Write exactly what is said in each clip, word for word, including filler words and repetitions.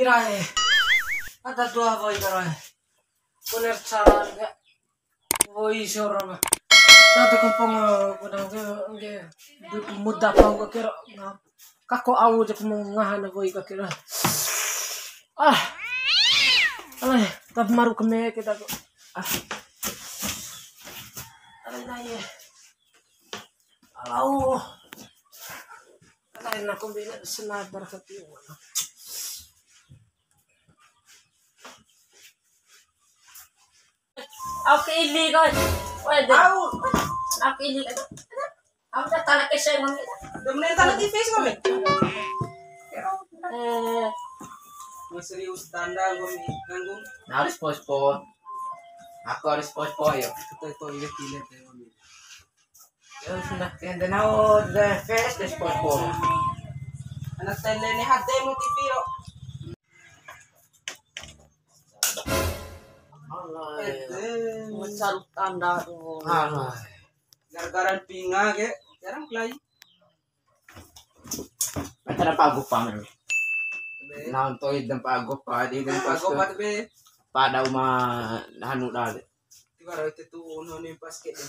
Irae. Ada dua boy karae. Bener cara ke. Boy seorang. Satu kempong, eh, pedang ke, ke. Muda pau ke kira. Kako au je mau ngahan boy ke kira. Ah. Alai, tapi maru keme kita ko. Ah. Alai, alai. Alau. Alai, aku bina senar berkati. Au ke ili kau. Weh, de. Au. Au ke ili kau. Au dah tanah kese ngomong. Udah mending tanah T V sih, ngomong. Eh. Mau serius tanda ngomong, nanggung. Nah, harus postpone. Aku harus postpone ya. Itu, itu, ini, ini, ini, ngomong. Ya sudah, kende nau de fest de sport. Anak tele ni hate mu T V ro. Alah, ya. Ede. Mecaru tanda tuh. Alah. Gara-gara pinga ke, jarang play. Acara pagupa memang. Be. Nah, untuk idem pagupa, di idem pagupa be. Pada uma anu dah. Tiwara ite tu uno ni pas ke de.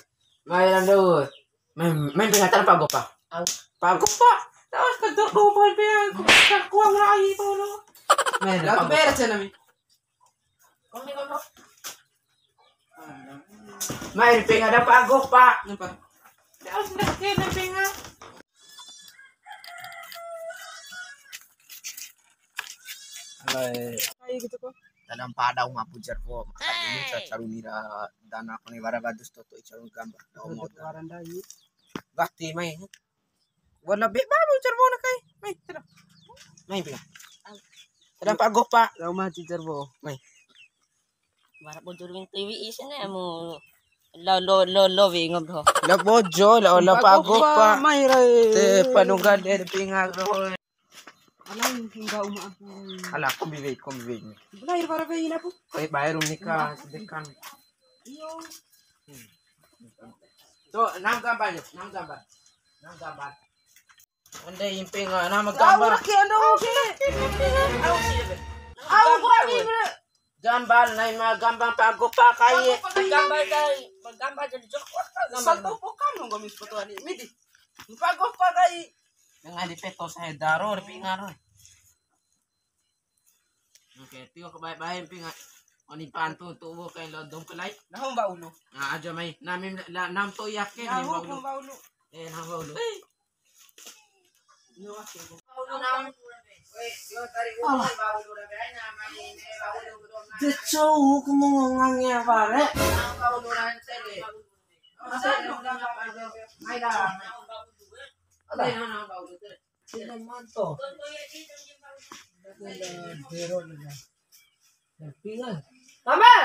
Mai landu. Mem, mem pengacara pagupa. Au. Pagupa. Tahu kan tu pagupa pe aku. Kuang rai tu lo. Mem. Lalu pagupa. Beres ya nami. Mai penga ada pagupa. Nampak. Tahu sudah ke penga. Alai. Kayak gitu kok. Tadam pada uma pujar ko. Ini caru nira dana kone wara badus toto icaru gambar. Dau moda. Barandai. Bakti mai. Wala be babu pujar ko na kai. Mai, tadam. Mai pila. Tadam pagupa. Dau mati pujar ko. Mai. Bara bojor wing tiwi isene mu lo, lo, lo, lo wing ngom doho. La bojo, la, la pagupa. Mai rai. Te panungga de pinga doho. Alai, hingga uma aku. Ala, kombi wei, kombi wei. Lahir para wei ina pu. Koi bayar nikah sedekan. Iyo. Tuh, enam gambar, yuk, enam gambar. Enam gambar. Ande imping, ah, nama gambar. Au, laki ando, oke. Au, sih, be. Au, gua ni, bro. Gambar, nai ma gambar pagupa kai. Gambar kai, gambar jadi joko. Satu pokan nunggu mis foto ani. Midi. Pagupa kai. Dengan di peto saya daro, di pingan. Oke, tio ke bae-bae, mpinga. Oni pantu tu'u kai lodong ke lai. Nahu mba ulu. Nah, aja mai. Nami la, nam to yakin ni mba ulu. Nahu mba ulu. Eh, nah mba ulu. Yo, oke. Mba ulu nam. Weh, yo tari ulu mba ulu ra bai na mai ne mba ulu. Jecho ku mo ngange bare. Mba ulu ran sele. Mai da. Ada. Sina manto. Tambe.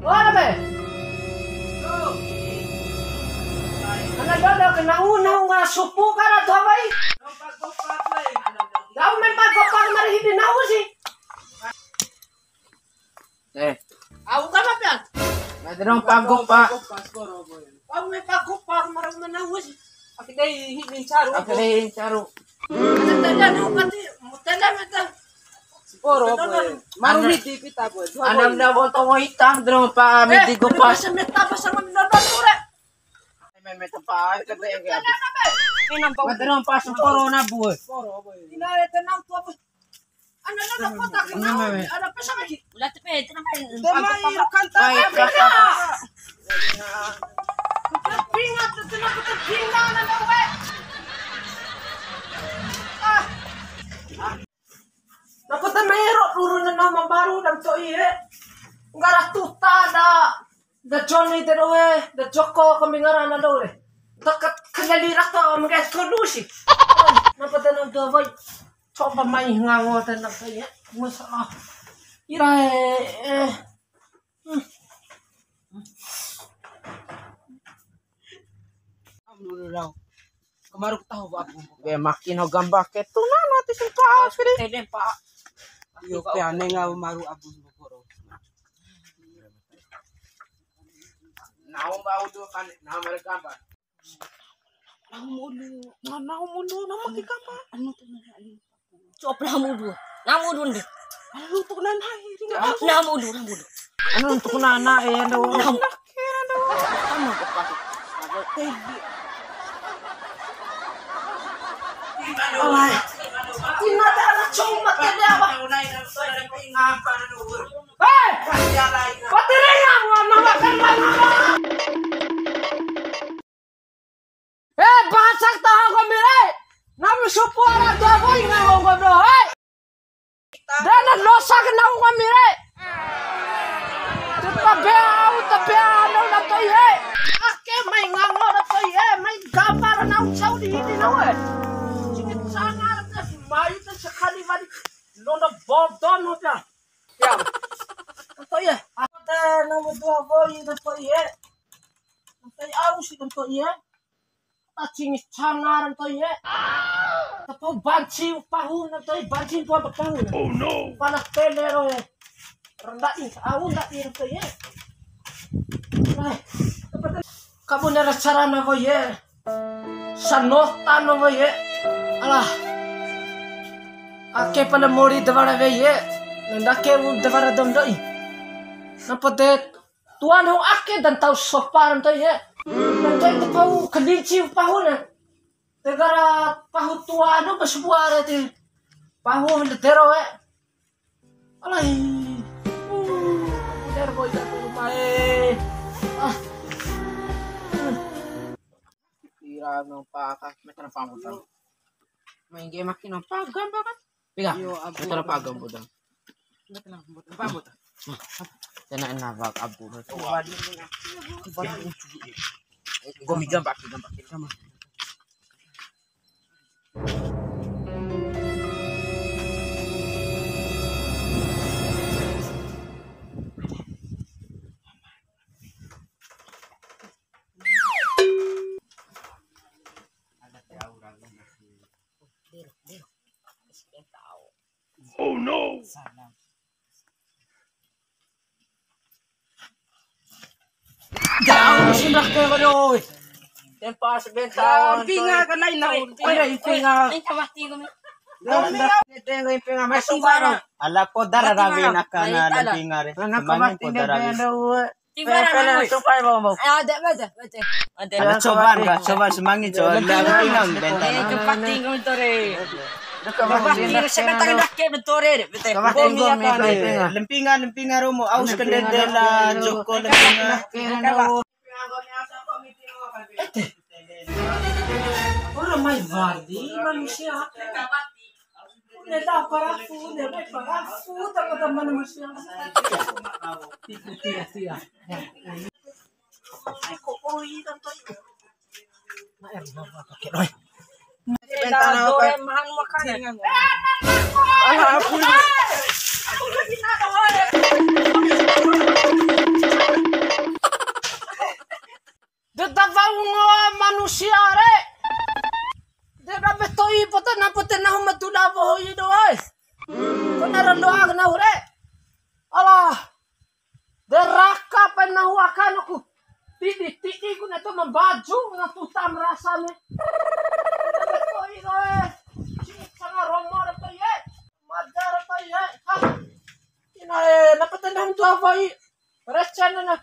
Oh, tambe. Ana dodo ke nahu, nahu nga supu kara tu abai. Nahu memang gopa kemari hidi nahu sih. Eh. Au ka ma pea? Nggak ada dong, pagupa. Au me pagupa, marang mana wis. Aku dei hini caru. Aku dei caru. Tenda nu pati, tenda meta. Sporo boy. Maru hiti pita boy. Anam da boto mo hitam dong pa miti gupa. Masa meta pasang mena dore. Meta pa kata yang. Ini nampak. Mata dong pas sporo na boy. Sporo boy. Ina tenang tu apa? Ana na kota ke nau, ana pesa lagi. Udah tepe, tenang, tenang. Tema iru kanta. Baik, apa? Pinga, tenang, pinga, ana na we. Ah. Napa ta mero turun nama baru dan to iye. Nggara tuta da. Da Joni te doho e, da Joko kombi ngarana doho re. Da ka-, kendali raka mengke solusi. Napa tenang doho boy? Coba mai ngango tenang kaya. Masa ah. Ira e, eh. Hmm. Kemaru tahu aku. Be makin ho gamba ke tu na mati sempa akhiri. Tede pa. Yo pe ane nga maru aku boro. Nau bau tu kan, nau mereka apa? Nau mulu, nau mulu, nama kita apa? Anu tu, anu. Cop lah mulu. Namu dun de. Anu tukuna nai. Namu dun, namu dun. Anu tukuna na e ando. Namu. Anu tukuna. Alai. Ina ta ala cuma kede apa? Hei! Patiringa wa nama kan lagi. Eh, basak taho komi re. Nami supu ara dua boy ngango ngobrol, hei. Dana losa ke nau komi re. Tuta bea au, ta bea anu na to'i e. Ake mai ngango na to'i e, mai gambar nau cau di hidi nau e. Sini sangar ke mai ta sekali wali. Londo bodo no ta. Ya. To'i e. Ada nomor dua boy na to'i e. To'i au si to'i e. Ta cingi canga ra to'i e. Ta pahu banci pahu na to'i, banci tua ba pahu. Oh no. Pala tele ro e. Renda'i, au nda'i ra to'i e. Lai. Kabune ra carana woi e. Sanota no woi e. Alah. Ake pala mori dawara wei e. Ndake u dawara dom do'i. Na pode tua nahu ake dan tau sopa ra to'i e. Na to'i ta pahu kelinci pahu na. Tegara pahu tua anu ba sabua re ti. Pahu ndedero e. Alai. Uh, der boy der boy mai. Ah. Ira nompa ka meter pambutan. Main game makin nompa gamba kan? Pika. Yo, abu, meter abu. Pagam budan. Meter pambutan. Tena enak bak abu. Gomi gamba, gamba, gamba. Oh no. Jauh sudah ke waduh. Tempa sebentar. Pinga kan lain lain. Ada pinga. Ini mati kami. Domi ya. Tengo pinga masih barang. Ala kodar rawi nakana lempinga re. Semangat kodar rawi. Tiwara. Supai mau mau. Ada baca baca. Ada. Ala coba ka, coba semangi coba. Lempinga bentar. Ini cepat tinggal tore. Cepat tinggal sebentar dah ke tore. Betul. Lempinga, lempinga romo aus kendendela joko lempinga. Ora mai wali manusia. Une da parafu, une mai parafu, teman-teman manusia. Ikuti ya, sia. Ai, kok oi tanto itu. Na er mama pakai doi. Bentana dore mahan makan. Alah, aku. De da wa'u ngoa manusia re. De da be to'i poto na pote nahu ma tuda woho i do ai. Kona rondoa ke nahu re. Alah. De raka pa nahu akana ku. Tidi, tidi ku na to mambaju na tuta merasa me. De be to'i re. Sanga romo re to'i e. Maja re to'i e. Ha. Ina e, na pote nahu tu apa i? Recen na.